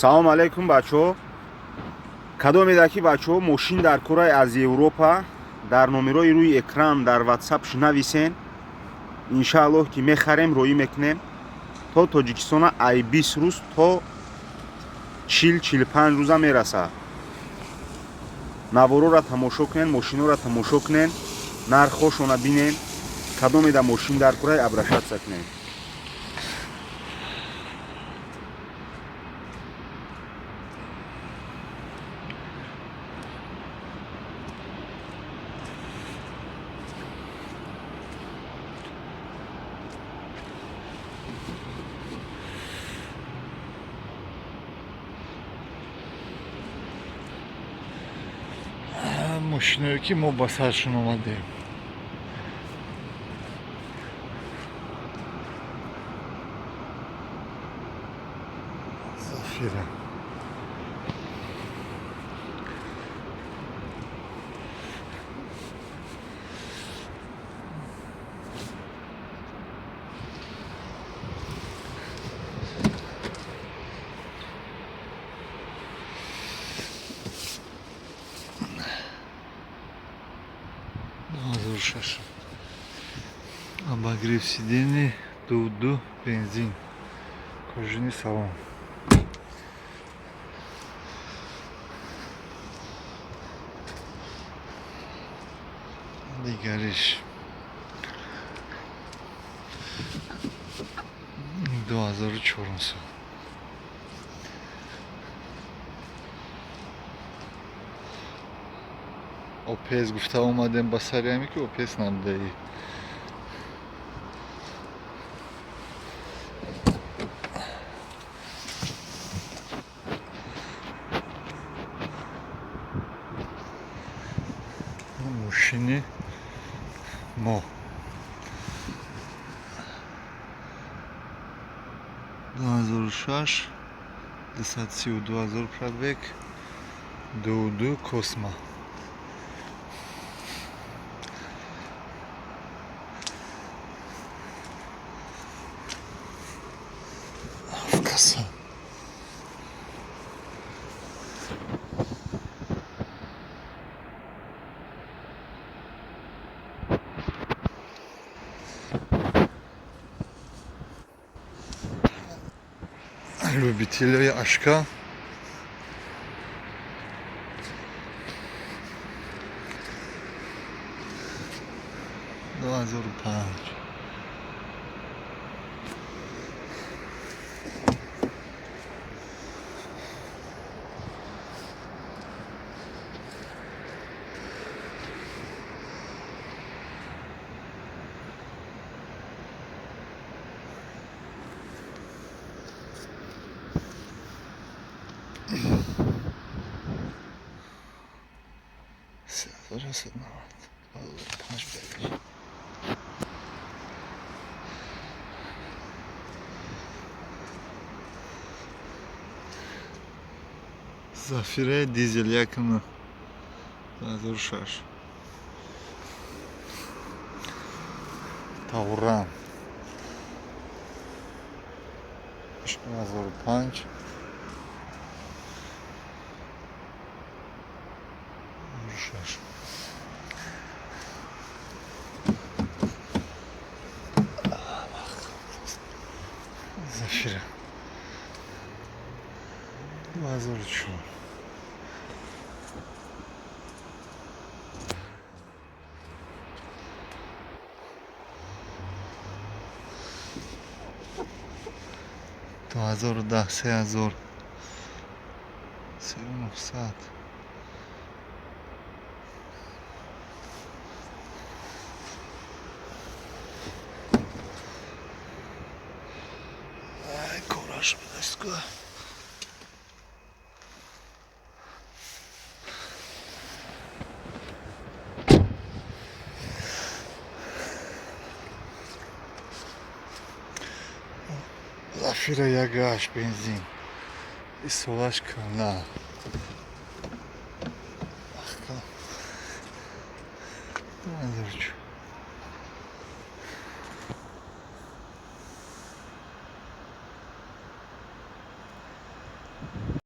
Салом алейкум, бачаҳо. Кадомеда ки, бачаҳо, мошин дар кораи аз Европа, дар номерои рӯи экран дар Ватсап нависен. Иншааллоҳ, ки мехарем, роӣ мекунем то Тоҷикистона. Ай 20 рӯз то 40-45 рӯза мерасад. Наворора тамошо кунен, мошинора тамошо кунен, нархҳошона бинен. Кадомеда мошин дар кораи, обращаться кунен. Мошиное, ки мо ба саршон омадем. Зафира 2006, обогрев сидений, ду бензин, кожаный салон. Дигариш 2004 сол. ОПС гуфта омадем ба сари ҳаме, ки ОПС набудаи. Мошини мо 2006, 232 000 пробег, 2.2 Космо. Каса. Любителей ашка. 2005. 3990, 2005 бегаш. Зафира дизел якна 2006. Тавран 2005, 6. Зафира 2004. 2010, 3000, 3900. Ай, кораш будастку. Зафира 1.8 бензин. Исолаш кана. Ахка.